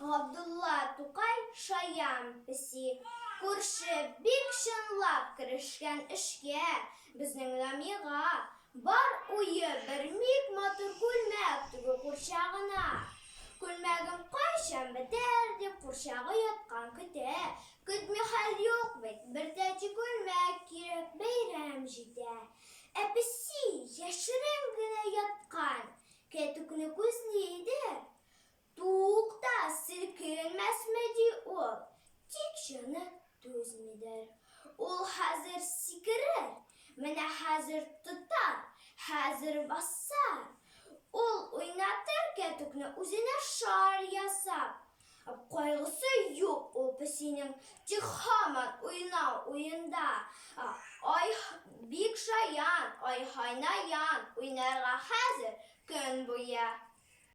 Габдулла Тукай Шаян песи. Күрше бик чынлап керешкән эшкә, безнең Рамига. Бар уе бер мик матур күлмәк тегү курчагына. Күлмәгем кайчан бетәр дип курчагы яткан көтә. Көтми хәл юк бит, бер тәти күлмәк кирәк, бәйрәм җитә. Ә песи яшерен генә яткан кәтүкне күзли иде. Тукта, селкенмәсме, ди ул. Тик җаны түзмидер. Ул хәзер сикерер, менә хәзер тотар, хәзер басар. Ул уйнатыр кәтүкне үзенә шар ясап. Кайгысы юк ул песинең, тик һаман уйнау уенда. Ай, бик шаян, ай-һай наян, уйнарга хәзер көн буе.